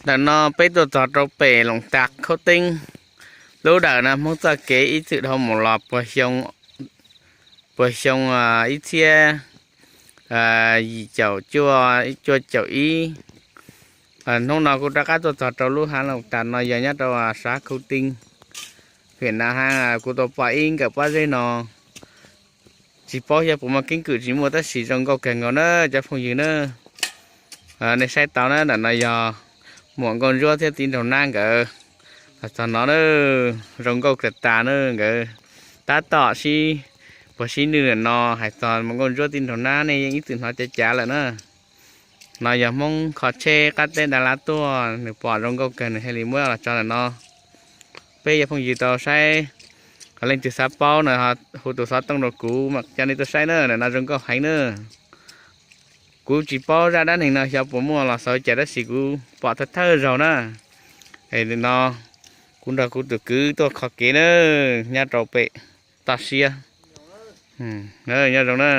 Ntawm no peb tuaj txog rau pem Loos Tas Khaub Teeb. Lub dawm no Hmoob txoj kev ib txwm dhau mus los puag xyoo ib txhiab yim caum cuaj, cuaj caum ib. Hnub no kuv rov qab tuaj txog rau lub hav Loos Tas no yog nyob rau sab Khaub Teeb, Viaj Nam hab. Kuv tau pom ib nkawm pob zeb no, tsis paub xyov puas muaj keeb kwm tsis muaj tab sis zoo nkauj kawg nkaus na cov phooj ywg na. Nej saib tau na, ntawm no yog muam Nkauj Ntsuab thiab txiv nraug Nab nkawd los txog no na. Zoo nkauj kawg tas na, nkawd tab tom sib puag sib nws no. Hais txog muam Nkauj Ntsuab txiv nraug Nab nej yeej ib txwm hnov cav cav lawm na. No yog Hmoob kho tsheb qab teb Dab Lab tuaj, nws pom zoo nkauj kawg nws thiaj li muab los tso ntawm no. Peb cov phooj ywg tau saib leej twg xav paub no hu tus xov tooj rau kuv mam coj nej tuaj saib na, ntawm no zoo nkauj heev na. Kuv tsis paub zaj dab neeg no xyov puas muaj los xaus cas tab sis kuv pom thawj thawj zaug na. No kuv nrog kuv tus kwv tuaj kho kev na, nyob rau pem toj siab. Nyob zoo na.